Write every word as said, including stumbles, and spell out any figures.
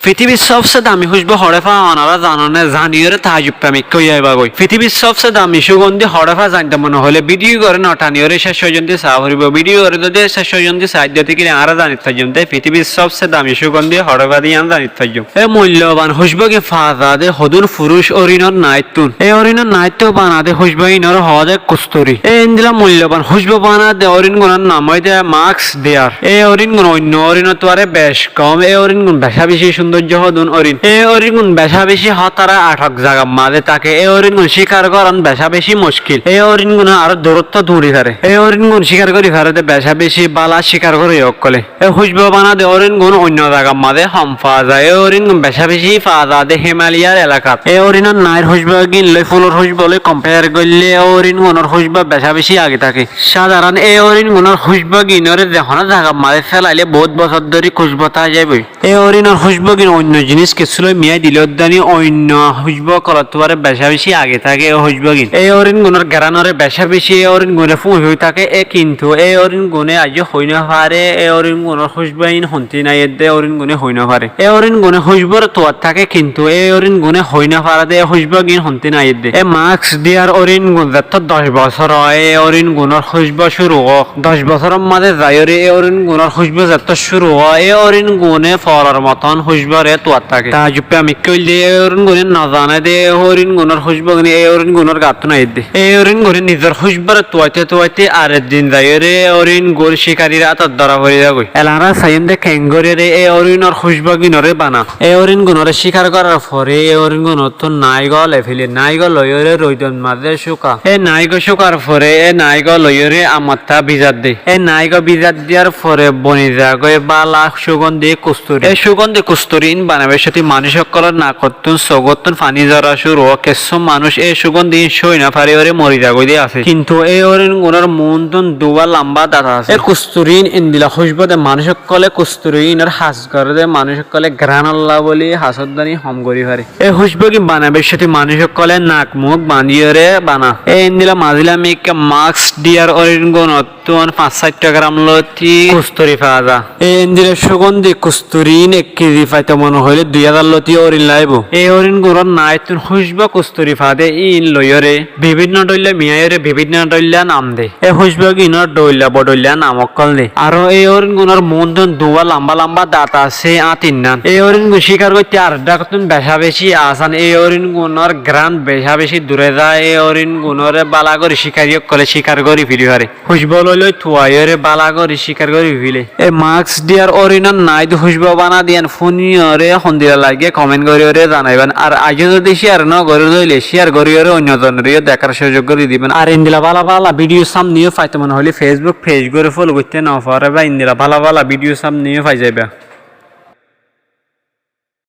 Fitibir sobse dami húcbu hoçé fa onora zanoné? Zaniyóre taajub pemik ói zaibagói. Fitibir sobse dami cúgondi hoçé fa zainto mone hoilé bídiyo goré no taniyóre céc foijjonto saá foribó. Bídiyo goré zodi céc foijjonto saá de óile añára zanit faijjum de fitibir sobse dami cúgondi hoçé fa de yián zanit faijjum. E moilloban húcbugin fa za de hodún furúc órinor naittún. E órinor naittú bana de húcbuginore hoó de kusturi. E endila moilloban húcbu bana de óringunor nam óilde Max Diar. E óringun oinno órinottu aró bec kom. E óringun beca beci cúndoijjo hodún órin. E óringun beca beci hótara athok zagar mazé táke. E óringun cíkar gorán beca beci muckil. E óringun aró duróttu duri fare. E óringun cíkar gori fare de beca beci bála cíkar goroya ókkole. E húcbu bana de óringun oinno zagar mazé hom fa za. E óringun beca beci fa za de Himaliyar elakat. E órinor nair húcbugin loi, fulor húcbu loi kompeyar goille e óringunor húcbu beca beci age táke. Sadaron e óringunor húcbuginore ze honó zagar mazé félaile bout bosór dóri kúcbu tái zaiboi. E órinor húcbugin oinno jinís kessú loi miyai dile uddani oinno húcbu ókkolottu aró beca beci age táke e húcbugin. E óringunor geranore beca beci e óringune fúñi fúñi táke. E kintu e óringune aijjó hoi no fare e óringunor húcbugin hontí nai edde e óringune hoi no fare. E óringune húcbure tuat táke kintu e óringune hoi no fare de e húcbugin hontí nai edde. E Max Diar óringun zettót doc bosór ó e óringunor húcbu cúru ó. Doc bosóror mazé zaiyóre e óringunor húcbu zettót cúru ó e óringune foolor moton húcbure tuat táke. Taajub pemik óilde e óringune no zane de e óringunor húcbugin e óringunor gattú nai edde. E óringune nizor húcbure tuaite tuaite areddin zaiyóre e óringun cíkarir átot dóra fori zagói. Ela añára saiyum de keéngoríyore e órinor húcbuginore bana. E óringunore cíkar gorar fore e óringunottú naigó loi fele. Naigó loiyóre roidor mazé cúka. E naigó cúkar fore e naigó loiyóre amattá bizar de. E naigó bizar diyar fore boni zagói bála cúgondi kusturi. E cúgondi kusturi in banaibar cóti manúic ókkolor nakot tún sogóttun faní zora cúru ó. Kessú manúic e cúgondi in sói no fariyóre mori zagói de asé. Kintu e óringunor muúntun duwá lamba dat asé. E kusturi in endila húcbu de manúic ókkole kusturi inor has goré de manúic ókkole geranolla bóli hasóddani hom gorí fare. E húcbugin banaibar cóti manúic ókkole nak muk bandiyóre bana. E endila mazilami ekka Max Diar óringunot tún fañs sáitto gram loti kusturi fa za. E endila cúgondi kusturi in ek kezi faito mone hoilé dui házar loti órin laibo. E óringunor naittún húcbu kusturi fa de in loiyóre bibinno dhoilla miyaiyóre bibinno dhoilla nam de. E húcbuginor dhoilla bodhoilla nam ókkol de. Aró e óringunor muúntun duwá lamba lamba dat asé, áñt innan. E óringun cíkar goitté ar dhákottún beca beci asán. E óringunor geran beca beci duré za. E óringunore bála gorí cíkari ókkole cíkar gorí feli fare. Húcbu loi loi tuaiyóre bála gorí cíkar gorí fele. E Max Diar órinor nait húcbu bana de yián fúniyóre hondila lage komen goríyóre zanaiban. Ar aijjó zodi cíyar no goró de óile cíyar goríyóre oinno zonoreyó dekár cúzuk gorí diban. Ar endila bála bála bídiyo sámneyó faito mone hoilé Facebook pej goré folo goitté no foriba, endila bála bála bídiyo sámneyó fai zaiba.